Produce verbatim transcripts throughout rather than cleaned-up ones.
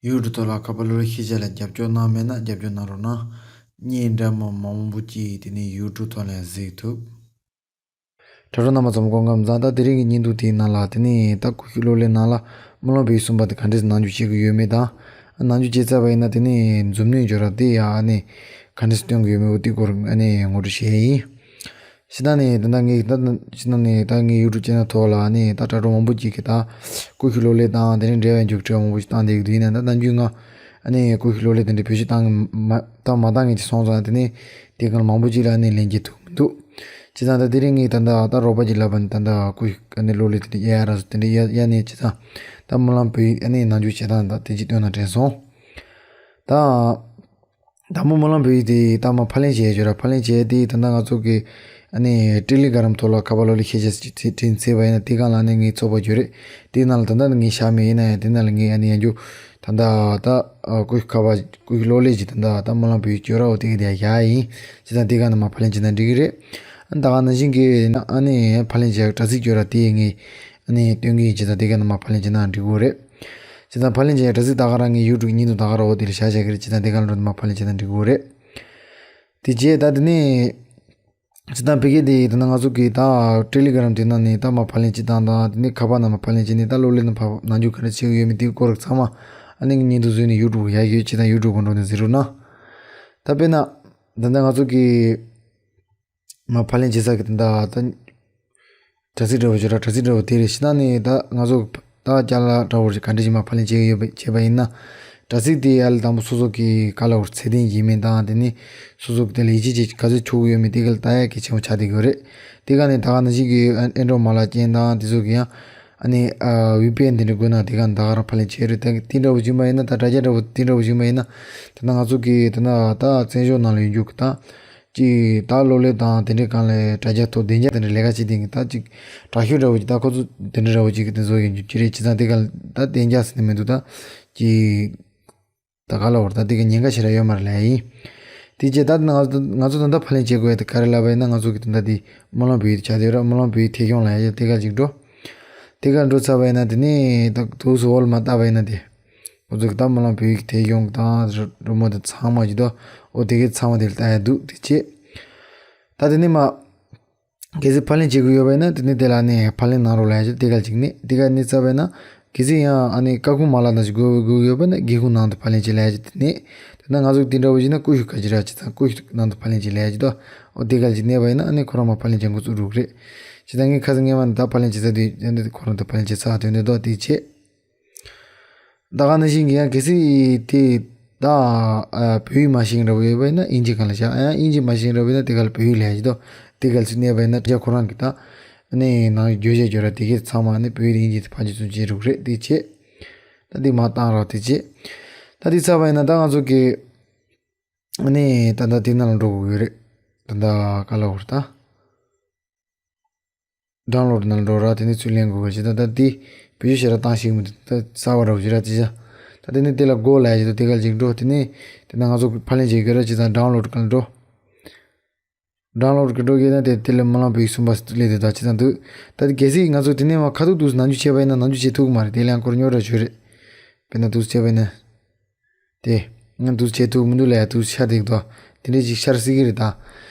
ཡུ་ཊུབ་ཐོག་ལ་ཁ་པར་གློག་ཀླད་ཤེས་བྱ་ལ་རྒྱབ་སྐྱོར་གནང་མེད་ན་རྒྱབ་སྐྱོར་གནང་རོགས་གནང་། བརྙན་འདྲ་མིན་མང་པོ་ཅིག་དེ་ནས་ཡུ་ཊུབ་ཐོག་ལ་གཟིགས་ཐུབ། དྲ་གྲོགས་རྣམ་པ་ཚོ་སྐུ་ཁམས་བཟང་། ད་དེ་རིང་གི་བརྙན་ཐུང་དེའི་ནང་ལ་དེ་ནས་ད་ཀུ་ཤུ་གློག་ཀླད་ནང་ལ་སྨོན་ལམ་བོད་ཡིག་གསུམ་པ་དེ་ག་འདྲས་ནང་འཇུག་བྱེད་དགོས་ཡོད་མེད་དང་། ནང་འཇུག་བྱས་ཚར་བ་ཡིན་ན་དེ་ནས་མཛུབ་གནོན་སྦྱོར་བ་དེ་ཡང་ཨ་ནི་ག་འདྲས་སྟོན་དགོས་ཡོད་མེད་པོ་དེ་སྐོར་ཨ་ནི་ངོ་སྤྲོད་བྱས་ཡིན། ཕྱི་ནང་ནས་ད་ལྟ་ངས་ད་ཕྱི་ནང་ནས་ད་ངའི་ཡུ་ཊུབ་ཅེ་ནལ་ཐོག་ལ་ནས་ད་དྲ་གྲོགས་མང་པོ་ཅིག་གིས་ད་ཀུ་ཤུ་གློག་ཀླད་དང་དེ་ནས་འབྲེལ་བའི་མཇུག་འབྲས་མང་པོ་ཞིག་བཏང་བསྡད་ཀྱི་འདུག་ཡིན་ན་ད་ནམ་རྒྱུན་ང་ཨ་ནི་ཀུ་ཤུ་གློག་ཀླད་དེ་འདྲ་བེད་སྤྱོད་བཏང་གི་མ་བཏང་མ་བཏང་གི་ཅིག་སོང་ཙང་དེ་ནས་དེ་གང་མང་པོ་ཅིག་ལ་ནས་ལན་རྒྱག་ཐུབ་མི་འདུག་བྱས་ཙང་ད་དེ་རིང་ངས་ད་ལྟ་ད་རོགས་པ་ཅིག་ལབ་པ་ནི་ད་ལྟ་ཀུ་ཤུ་ཨ་ནི་གློག་ཀླད་དེ་འདྲ་གཡར་ཡ་ར་སོ་དེ་འདྲ་གཡར་གཡར་ནས་བྱས་ཙང་ད་སྨོན་ལམ་བོད་ཡིག་ཨ་ནི་ནང་འཇུག་བྱེད་སྟངས་ད་དེ་ཅིག་སྟོན་ན་དྲན་སོང་། ད། དང་པོ་སྨོན་ལམ་བོད་ཡིག་དེ་ད་མ་ཕབ་ལེན་བྱས་ཡོད་ར། ཕབ་ལེན་བྱས་དེ་ད་ལྟ་ང་ཚོ་གི་ཨ་ནི་ཊེ་ལི་གྷི་རམ་ཐོག་ལ་ཁ་པར་གློག་ཀླད་ཤེས་བྱ་ཅིག་བྲིས་བྲིས་བྱས་པ་ཡིན་ན་དེ་སྒང་ལ་ནི་ངའི་ཚོགས་པ་ཡོད་རེད། དེ་ནང་ལ་ད་ལྟ་ནི་ངས་བཞག་མེད། ཡིན་ན་ཡང་དེ་ནང་ལ་ངས་ཨ་ནི་ཡང་རྒྱུ་ད་ལྟ་ད་ཀུ་ཤུ་ཁ་པར་ཀུ་ཤུ་གློག་ཀླད་ཅིག་ད་ལྟ་ད་སྨོན་ལམ་བོད་ཡིག་སྐྱོར་ར་འོ་དེ་གི་དེ་བཞག་ཡིན། བྱས་ཙང་དེ་སྒང་ནས་མ་ཕབ་ལེན་བྱས་ན་འགྲིག་གི་རེད། ད་ག་ནང་བཞིན་གི་ཨ་ནི་ཕབ་ལེན་བྱས་དྲ་ཚིགས་སྐྱོར་ར་དེ་ངས་ཨ་ནི་སྟོན་གི་ཡིན། བྱས་ཙང་དེ་སྒང་ནས་མ་ཕབ་ལེན་བྱས་ན་འགྲིག་གི་རེད། བྱས་ཙང་ཕབ་ལེན་བྱས་དྲ་ཚིགས་ད་ག་རང་གི་ཡུ་ཊུབ་ཀྱི་བརྙན་ཐུང་ད་ག་རང་འོ་དེ་ལ་བཞག་བཞག་གི་རེད། བྱས་ཙང་དེ་ག་ལ་འགྲོ་དེ་མ་ཕབ་ལེན་བྱས་ན་འགྲིག་གི་རེད། དེ་རྗེས་ད་དེ་ནས་བྱས་ཙང་ཕ་གི་དེ་ད་ནང་ང་ཚོ་གི་ད་ཊེ་ལི་གྷི་རམ་དེ་ནང་ནས་ད་མ་ཕབ་ལེན་བྱེད་སྟངས་དང་དེ་ནས་ཁ་པར་ནང་མ་ཕབ་ལེན་བྱས་ནས་ད་གློག་ཀླད་ནང་ཕབ་ནང་འཇུག་ག་འདྲ་བྱེད་ཀྱི་ཡོད་མེད་དེ་སྐོར་ཚང་མ་ཨ་ནི་ངའི་བརྙན་ཐུང་བཟོས་ནས་ཡུ་ཊུབ་ཡར་ཡོད། བྱས་ཙང་ཡུ་ཊུབ་སྒང་འགྲོ་ནས་གཟིགས་རོགས་གནང་། ད་དཔེར་ན་ད་ལྟ་ང་ཚོ་གི་མ་ཕབ་ལེན་བྱེད་ས་གི་ད་ལྟ་ད་དྲ་ཚིགས་འདྲ་བོ་ཅིག་ར། དྲ་ཚིགས་འདྲ་བོ་དེ་རེད། ཕྱི་ནང་ནས་ད་ང་ཚོ་ད་ཅ་ལག་འདྲ་བོ་ཅིག་ག་འདྲ་ཞིག་མ་ཕབ་ལེན་བྱེད་ཀྱི་ཡོད་པ་བྱས་པ་ཡིན་ན། དྲ་ཚིགས་དེ་ཡར་ལ་དང་པོ་སོ་སོ་གི་ག་ལ་བར་ཚད་ལྡན་ཡིན་མིན་དང་དེ་ནས་སོ་སོ་གི་དེ་ལ་ཡིད་ཆེས་བྱེད་ག་ཚོད་ཆོག་གི་ཡོད་མེད་དེ་ག་ལ་ལྟ་ཡ་གལ་ཆེན་པོ་ཆགས་བསྡད་ཀྱི་ཡོད་རེད། དེ་ག་ནས་ད་ག་ནང་བཞིན་གི་ཨེན་ཌོ་མ་ལག་ཅན་དང་དེ་ཚོ་གི་ཡང་ཨ་ནི་ཝི་པི་ཨེན་དེ་འདྲ་དགོས་ན་དེ་ག་ནས་ད་ག་རང་ཕབ་ལེན་བྱེད་རེད། ད་དེ་འདྲ་བོ་བྱུང་བ་ཡིན་ན་ད་དྲ་རྒྱ་འདྲ་བོ་དེ་འདྲ་བོ་བྱུང་བ་ཡིན་ན་ད་ལྟ་ང་ཚོ་གི་ད་ལྟ་ད་བཙན་བྱོལ་ནང་ལ་ཡོད་རྒྱུ་གི་ད། ཅིག་ད་གློག་ཀླད་དང་དེ་འདྲའི་སྒང་ལ་དྲ་རྒྱ་ཐོག་བདེ་འཇགས་དེ་འདྲ་ལས་ཀ་བྱེད་དེ་ད་ཅིག་དྲག་ཤོས་འདྲ་བོ་ཅིག་ད་ཁོ་ཚོ་དེ་འདྲ་འདྲ་བོ་ཅིག་གི་དེ་ཚོ་ཡོང་རྒྱུ་ཅི་རེད། བྱས་ཙང་དེ་ག་ད་བདེ་འཇགས་ཟེར་ནས་མི་འདུག་ད་ཅིག་ད་ག་ལ་བར་ད་དེ་ག་ཉེན་ཁ་ཞེ་དྲག་ཡོད་མ་རེད་ལབ་ཡིན། དེ་རྗེས་ད་ང་ཚོ་ང་ཚོ་ད་ལྟ་ཕབ་ལེན་བྱེད་དགོས་ཡ་དེ་ག་རེ་ལབ་པ་ཡིན་ན་ང་ཚོ་གི་ད་ལྟ་དེ་སྨོན་ལམ་བོད་ཡིག་ཆགས་བསྡད་ཡོད་ར། སྨོན་ལམ་བོད་ཡིག་ཐད་སྐྱོང་ལབ་ཡ་དེ་ག་ཅིག་འགྲོ། དེ་ག་འགྲོ་ཚར་བ་ཡིན་ན་དེ་ནས་ད་དུས་སུ་འོག་ལ་མ་བལྟ་བ་ཡིན་ན་དེ། ཁོ་ཚོ་གི་ད་སྨོན་ལམ་བོད་ཡིག་ཐད་སྐྱོང་དང་རི་རི་མོ་དེ་ཚང་མ་ཇི་ལྟར་འོ་དེ་གའི་ཚང་མ་དེ་ལ་ལྟ་ཡ་འདུག་དེ་བྱས། ད་དེ་ནས་མ། གལ་སྲིད་ཕབ་ལེན་བྱེད་དགོས་ཡོད་པ་ཡིན་ན་དེ་ནས་དེ་ལ་ནས་ཕབ་ལེན་གནང་རོགས་ལབ་ཡ་ཅིག་དེ་ག་ཅིག་ནས་དེ་ག་གནས་ཚར་བ་ཡིན་ན། གལ་སྲིད་ཡང་ཨ་ནི་སྐར་ཁུང་མ་ལག་ནང་ཞིག་དགོས་དགོས་ཡོད་པ་ན་སྒེའུ་ཁུང་ནང་དུ་ཕབ་ལེན་བྱེད་ལབ་ཡ་ཅིག་དེ་ནས། དེ་ན་ང་ཚོ་དེ་འདྲ་བོ་ཅིག་ན་ཀུ་ཤུ་ག་ཅིག་ར་བྱས་ཙང་ཀུ་ཤུ་ནང་དུ་ཕབ་ལེན་བྱེད་ལབ་ཡ་ཅིག་དོ། འོ་དེ་ག་ཅིག་གནས་པ་ཡིན་ན་ཨ་ནི་ཁོ་རང་མ་ཕབ་ལེན་བྱེད་འགོ་བཙུགས་འགྲོ་གི་རེད། བྱས་ཙང་ངས་ཁ་སང་སྔས་མ་ནས་ད་ཕབ་ལེན་བྱེད་ས་དེ་ཁོ་རང་དུ་ཕབ་ལེན་བྱེད་ཚར་དོན་དེ་དོ་དེ་བྱས། ད་ག་ནང་བཞིན་གྱི་ཡང་གལ་སྲིད་དེ་ད་ཨ་བོད་ཡིག་མ་ཤེས་མཁན་འདྲ་བོ་ཡོད་པ་ཡིན་ན་དབྱིན་ཇི་སྒང་ལ་བཞག་ཡང་དབྱིན་ཇི་མ་ཤེས་མཁན་འདྲ་བོ་ཡིན་ན་དེ་ག་ལ་བོད་ཡིག་ལ་བཞག་དོ། དེ་ག་ལ་ཚུར་གནས་པ་ཡིན་ན་དྲ་རྒྱ་ཁོ་རང་གི་ད་ཨ་ནི་ནང་བརྗོད་བྱ་བརྗོད་ར་དེ་གའི་ཚང་མ་ནི་བོད་ཡིག་དང་དབྱིན་ཇི་དེ་ཕར་ཚུར་བྱེད་རུག་རེད་དེ་བྱས། ད་དེ་མ་བཏང་རོགས་དེ་བྱས། ད་དེ་ཚར་བ་ཡིན་ན་ད་ང་ཚོ་གི་ཨ་ནི་ད་ད་དེ་ནང་ལ་འགྲོ་དགོས་ཀྱི་རེད། ད་ད་ག་ལ་འོར་ད། ཌའུན་ལོཌ་ནང་འགྲོ་ར་དེ་ནས་ཚུར་ལེན་དགོས་པ་ཞིག་ད་ལྟ་དེ་བེད་སྤྱོད་བྱེད་ར་བཏང་ཤེས་མི་འདུག་ད་གསར་པ་འདྲ་བོ་ཞིག་ར་དེ་བྱ། ད་དེ་ནས་དེ་ལ་གོ་ལབ་ཡ་ཞིག་འདུག་དེ་ག་ཅིག་འགྲོ། དེ་ནས་དེ་ན་ང་ཚོ་ཕབ་ལེན་བྱེད་དགོས་ར་བྱས་ཙང་ཌའུན་ལོཌ་ག་ལ་འགྲོ། ཌའུན་ལོཌ་གི་འགྲོ་གི་ན་དེ་དེ་ལ་སྨོན་ལམ་བོད་ཡིག་གསུམ་པ་སླེབས་དེ་ད་བྱས་ཙང་འདུག་ད་དེ་གལ་སྲིད་ང་ཚོ་དེ་ནས་མ་ཁ་ཐུག་ཏུ་ནང་འཇུག་བྱས་པ་ཡིན་ན་ནང་འཇུག་བྱེད་ཐུབ་ཀྱི་མ་རེད། དེ་ལ་ཡང་སྐོར་རྙོག་དྲ་ཞིག་རེད། དཔེར་ན་འདུག་བྱས་པ་ཡིན་ན། དེ། ང་འདུག་བྱེད་ཐུབ་མི་འདུག་ལ་ཡ་འདུག་ཤར་འདུག་དོ། དེ་འདྲས་ཅིག་ཤར་སྲིད་ཀྱི་རེད་ད།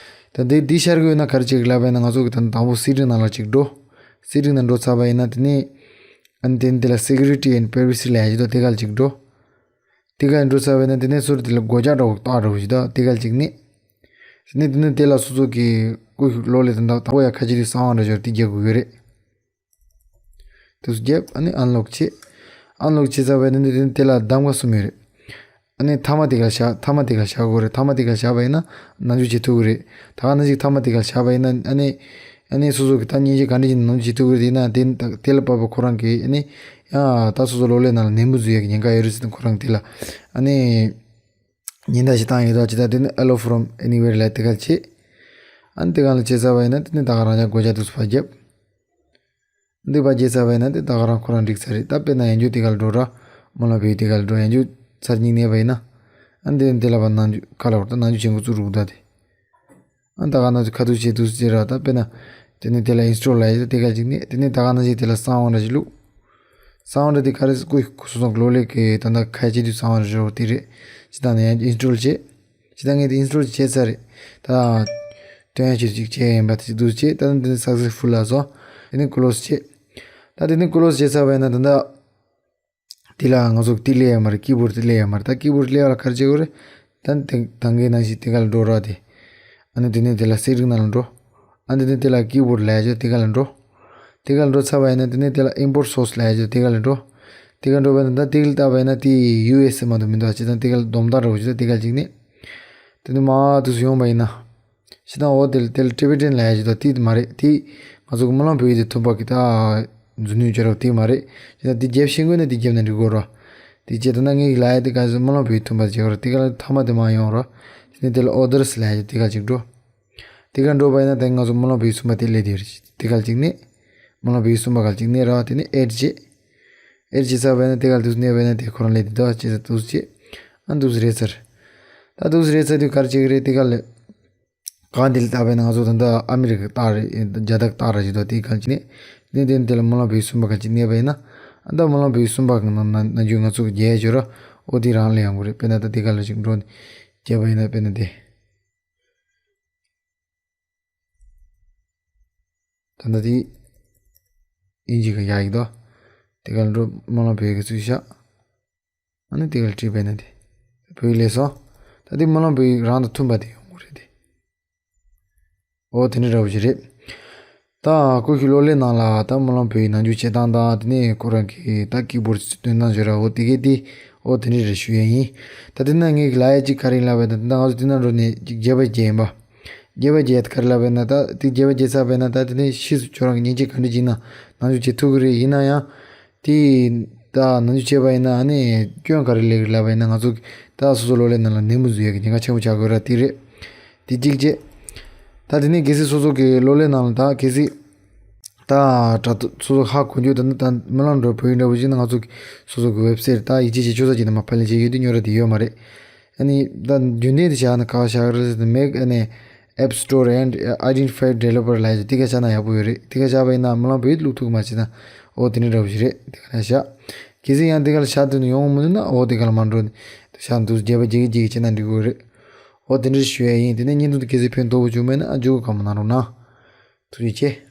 ད་དེ་འདི་ཤར་གི་ཡོད་ན་ག་རེ་བྱེད་ཀྱི་ལབ་པ་ཡིན་ན་ང་ཚོ་གི་ད་དང་པོ་སེ་ཊིང་ནང་ལ་ཅིག་འགྲོ། སེ་ཊིང་ནང་འགྲོ་ཚར་བ་ཡིན་ན་དེ་ནས། ཨ་ནི་དེ་ནས་དེ་ལ་སེ་ཀུ་རི་ཊི་ཨེན་ཌི་པ་རའི་ཝེ་སི་ལབ་ཡ་ཅིག་འདུག་དེ་ག་ལ་ཅིག་འགྲོ། དེ་ག་ལ་འགྲོ་ཚར་བ་ཡིན་ན་དེ་ནས་སོ་ར་དེ་ལ་སྒོ་ལྕགས་འདྲ་བོ་རྟགས་འདྲ་བོ་ཞིག་འདུག་དེ་ག་ལ་ཅིག་གནོན། དེ་ནས་དེ་ནས་དེ་ལ་སོ་སོ་གི་ཀུ་ཤུ་གློག་ཀླད་དང་ད་དང་པོ་ཡ་ཁ་ཆེ་དེ་གསང་བ་འདྲ་ཞིག་དེ་རྒྱག་དགོས་ཀྱི་རེད། དུས་རྒྱབ་ཨ་ནི་ཨན་ལོག་བྱེད། ཨན་ལོག་བྱེད་ཚར་བའི་ནི་དེ་དེ་ལ་གདམ་ག་གསུམ་ཡོད་རེད། ཨ་ནི་མཐའ་མ་དེ་ག་བཞག་མཐའ་མ་དེ་ག་བཞག་དགོས་རེད། མཐའ་མ་དེ་ག་བཞག་པ་ཡིན་ན་ནང་འཇུག་བྱེད་ཐུབ་ཀྱི་རེད། ད་ག་ནང་བཞིན་མཐའ་མ་དེ་ག་བཞག་པ་ཡིན་ན་ཨ་ནི། ཨ་ནི་སོ་སོ་གི་ད་སྙིང་རྗེ་ག་འདྲ་ཞིག་ནང་འཇུག་བྱེད་ཐུབ་ཀྱི་རེད་ཡིན་ན་དེ་དེ་ལ་དཔག་པ་ཁོ་རང་གི་ཨ་ནི། ཡང་ད་སོ་སོ་གློག་ཀླད་ནང་ལ་ནད་མུག་འཛུལ་ཡག་གི་ཉེན་ཁ་ཡོད་རེད་ཟེར་ཏེ་ཁོ་རང་དེ་ལ། ཨ་ནི། ཉེན་བརྡ་ཞིག་བཏང་ཡོད་དོ་ཅི་ད་དེ་ནི་Hello from anywhere ལབ་དེ་ག་བྱེད། ཨ་ནི་དེ་ག་ལ་བྱེད་ཚར་བ་ཡིན་ན་དེ་ནི་ད་ག་རང་ཅག་སྒོ་ལྕགས་དུས་སུ་ཕར་རྒྱབ། འདི་པར་རྒྱས་ཚར་བ་ཡིན་ན་དེ་ད་ག་རང་ཁོ་རང་འགྲིག་ཚར་རེད། ད་དཔེར་ན་ཡང་རྒྱུ་དེ་ག་ལ་འགྲོ་ར། སྨོན་ལམ་བོད་ཡིག་དེ་ག་ལ་འགྲོ་ཡང་རྒྱུ་ཚར་གཉིས་གནས་པ་ཡིན་ན། ཨ་འདི་འདི་ལ་བ་ནང་རྒྱུ་ཁ་ལ་བར་ད་ནང་རྒྱུ་བྱེད་འགོ་བཙུགས་རུག་ད་དེ། ཨ་ད་ག་ནང་རྒྱུ་ཁ་ཐུག་བྱེད་དུས་ཟེར་ར་ད་དཔེར་ན། དེ་ནས་དེ་ལ་ཨིན་སི་ཊོལ་ལ་ཡིན་ད་དེ་ག་ཅིག་ནས་དེ་ནས་ད་ག་ནང་བཞིན་དེ་ལ་གསང་བ་འདྲ་ཞིག་བླུགས། གསང་བ་འདྲ་དེ་ག་རེ་ཟེར་ཁོ་སོ་སོ་གློག་ཀླད་ཀྱི་ད་ལྟ་ཁ་ཕྱེ་དུས་གསང་བ་རེད་རོ་དེ་རེད། ཅི་ད་ནས་ཡང་ཨིན་སི་ཊོལ་བྱེད། ཅི་ད་ངས་དེ་ཨིན་སི་ཊོལ་བྱས་ཚར་རེད། ད་སྟོན་ཡ་ཆེད་ཅིག་བྱས་ཡིན་པ་དེ་ཅི་འདུག་བྱས། ད་ནི་དེ་ནི་སག་སེ་སི་ཕུལ་ལ་སོང་། དེ་ནི་ཀོ་ལོ་སི་བྱས། ད་དེ་ནི་ཀོ་ལོ་སི་བྱས་ཚར་བས་ན་ད་ལྟ་དེ་ལ་ང་ཚོ་དེ་སླེབས་ཡ་མ་རེད། ཀི་བོར་དེ་སླེབས་ཡ་མ་རེད། ད་ཀི་བོར་སླེབས་ཡ་ལ་ག་རེ་བྱེད་དགོས་རེད། ད་དེ་ད་གའི་ནང་བཞིན་དེ་ག་ལ་འགྲོ་ར་དེ། ཨ་ནི་དེ་ནས་དེ་ལ་སེ་ཊིང་ནང་ལ་འགྲོ། ཨ་ནི་དེ་ནས་དེ་ལ་ཀི་བོར་ལབ་ཡ་ཅོ་དེ་ག་ལ་འགྲོ། དེ་ག་ལ་འགྲོ་ཚར་བ་ཡིན་ན་དེ་ནས་དེ་ལ་ཨིམ་པོར་ཊི་སོ་སི་ལབ་ཡ་ཅོ་དེ་ག་ལ་འགྲོ། དེ་ག་འགྲོ་བ་ཡིན་ན་ད་དེ་ག་ལ་བལྟས་པ་ཡིན་ན་དེ་ཡུ་ཨེ་སི་མ་གཏོགས་མི་འདུག་ཅི་ད་དེ་ག་ལ་སྡོམ་རྟགས་འདྲ་བོ་ཅིག་ད་དེ་ག་ལ་ཅིག་ནས། དེ་ནས་མར་དུས་སུ་ཡོང་བ་ཡིན་ན། ཤི་དང་འོ་དེ་ལ་དེ་ལ་ཊི་བི་ཊན་ལབ་ཡ་ཅིག་དང་དེ་མ་རེད། དེ་ང་ཚོ་གི་སྨོན་ལམ་བོད་ཡིག་དེ་མཐུན་པ་གི་ད་མཛུབ་གནོན་བྱེད་རོགས་དེ་མ་རེད། ཅི་ད་དེ་རྒྱབ་ཤེས་དགོས་ན་དེ་རྒྱབ་ན་འགྲིག་གོ་རོགས། དེ་བྱས་ད་ན་ངས་ལབ་ཡ་དེ་ག་ཚོད་སྨོན་ལམ་བོད་ཡིག་མཐུན་པ་བྱེད་གོ་རོགས། དེ་ག་ལ་མཐའ་མ་དེ་མར་ཡོང་རོགས། དེ་ནས་དེ་ལ་ཨོ་དར་སི་ལབ་ཡ་ཅིག་དེ་ག་ཅིག་འགྲོ། དེ་ག་འགྲོ་བ་ཡིན་ན་ད་ང་ཚོ་སྨོན་ལམ་བོད་ཡིག་གསུམ་པ་དེ་སླེབས་དེ་རེད། དེ་ག་ཅིག་ནས། སྨོན་ལམ་བོད་ཡིག་གསུམ་པ་ག་ཅིག་ནས་ར་དེ་ནས་ཨེཌ་བྱེད། ཨེཌ་བྱེད་ཚར་བས་ན་དེ་ག་ལ་དུས་སུ་གནས་བས་ན་དེ་ཁོ་རང་སླེབས་དེ་ད་བྱེད་ཚར་དུས་སུ་བྱེད། ཨ་དུས་སུ་རེད་ཚར། ད་དུས་སུ་རེད་ཚར་དུས་ག་རེ་བྱེད་ཀྱི་རེད། དེ་ག་ལ། གང་དེ་ལ་བལྟས་པས་ན་ང་ཚོ་ད་ལྟ་ཨ་མི་རི་ཀ་རྟགས་རེད། རྒྱ་རྟགས་རྟགས་ར་ཞིག་འདུག་དེ་ག་ཅིག་ནས། དེ་ནས་དེ་ལ་སྨོན་ལམ་བོད་ཡིག་གསུམ་པ་ག་ཅིག་གནས་པ་ཡིན་ན། ཨ་ད་སྨོན་ལམ་བོད་ཡིག་གསུམ་པ་གི་ནང་ནང་ནང་རྒྱུན་ང་ཚོ་གི་རྒྱལ་ཡ་ཅོ་ར་ཨོ་དེ་རང་ལ་ཡོང་གི་རེད། དཔེར་ན་ད་དེ་ག་ལ་ཅིག་འགྲོ་ནས་རྒྱབ་པ་ཡིན་ན་དཔེར་ན་དེ། ད་ལྟ་དེ་དབྱིན་ཇི་གི་ཡག་ཡིག་དོ། དེ་ག་ལ་འགྲོ་སྨོན་ལམ་བོད་ཡིག་གི་ཚུལ་བཞག་ཨ་ནི་དེ་ག་ལ་བྲིས་པས་ན་དེ། བོད་ཡིག་ལས་སོ། ད་དེ་སྨོན་ལམ་བོད་ཡིག་རང་དང་མཐུན་པ་དེ་ཡོང་གི་རེད་དེ། ཨོ་དེ་འདྲ་འདྲ་བོ་ཞིག་རེད། ད་ཀུ་ཤུ་གློག་ཀླད་ནང་ལ་ད་སྨོན་ལམ་བོད་ཡིག་ནང་འཇུག་བྱེད་སྟངས་དང་དེ་ནས་ཁོ་རང་གི་ད་ཀི་བོར་ཌི་སྟོན་སྟངས་བྱེད་ར་ཨོ་དེ་གས་དེ། ཨོ་དེ་འདྲ་རེད་ཞུ་ཡ་ཡིན། ད་དེ་ན་ངས་ལབ་ཡ་གཅིག་ག་རེ་ཡིན་ལབ་པ་ཡིན་ན་ད་ང་ཚོ་དེ་ན་འགྲོ་ནས་གཅིག་རྒྱབ་པ་རྒྱག་ཡིན་པ། རྒྱབ་པ་རྒྱག་ག་རེ་ལབ་པ་ཡིན་ན་ད་དེ་རྒྱབ་པ་རྒྱག་ཚར་བ་ཡིན་ན་ད་དེ་ནས་ཕྱིས་སུ་ཁྱོད་རང་གི་མཉེན་ཆས་ག་འདྲ་ཅིག་ཡིན་ན་ནང་འཇུག་བྱེད་ཐུབ་ཀྱི་རེད། ཡིན་ན་ཡང་དེ་ད་ནང་འཇུག་བྱས་པ་ཡིན་ན་ཨ་ནི་སྐྱོན་ག་རེ་སླེབས་ཀྱི་ལབ་པ་ཡིན་ན་ང་ཚོ་ད་སོ་སོ་གློག་ཀླད་ནང་ལ་ནད་མུག་བཟོ་ཡ་གི་ཉེན་ཁ་ཆེན་པོ་ཆགས་དགོས་ར་དེ་རེད། དེ་གཅིག་བྱས། ད་དེ་ནས་གལ་སྲིད་སོ་སོ་གི་གློག་ཀླད་ནང་ལ་ད་གལ་སྲིད་ད་དྲ་ཐོག་སོ་སོ་ཧ་གོ་རྒྱུ་ད་ནི་ད་སྨོན་ལམ་འགྲོ་བོད་ཡིག་འདྲ་བོ་ཞིག་ན་ང་ཚོ་གི་སོ་སོ་གི་ཝེབ་སའིཊ་ད་ཡིད་ཆེས་བྱེད་ཆོག་ས་ཅིག་ནས་མ་ཕར་ལེན་བྱེད་ཡོད་དུས་ཉོ་ར་དེ་ཡོད་མ་རེད། ཨ་ནི་ད་རྒྱུན་ལྡན་དེ་བཞག་ན་ག་བ་བཞག་གི་རེད་ཟེར་ན་མེག་ཨ་ནི་App Store and Identified Developer ལབ་ཡ་དེ་ག་བཞག་ན་ཡག་པོ་ཡོད་རེད། དེ་ག་བཞག་པ་ཡིན་ན་སྨོན་ལམ་བོད་ཡིག་བླུག་ཐུབ་ཀྱི་མ་བྱེད་ན་ཨོ་དེ་འདྲ་འདྲ་བོ་ཞིག་རེད། དེ་ག་ལ་བཞག་གལ་སྲིད་ཡང་དེ་ག་ལ་བཞག་དུས་ནས་ཡོང་མི་འདུག་ན་ཨོ་དེ་ག་ལ་མ་འགྲོ་ནས་བཞག་འདུག་རྒྱབ་པ་རྒྱག་གི་རྒྱག་གི་བྱེད་ན་འགྲིག་གི་རེད། ཨོ་དེ་འདྲ་ཞུ་ཡ་ཡིན། དེ་ནས་བརྙན་ཐུང་དེ་གལ་སྲིད་ཕན་ཐོགས་པོ་བྱུང་མེད་ན་ཨ་མཇུག་གི་བཀའ་མོལ་གནང་རོགས་གནང་། ཐུགས་རྗེ་ཆེ།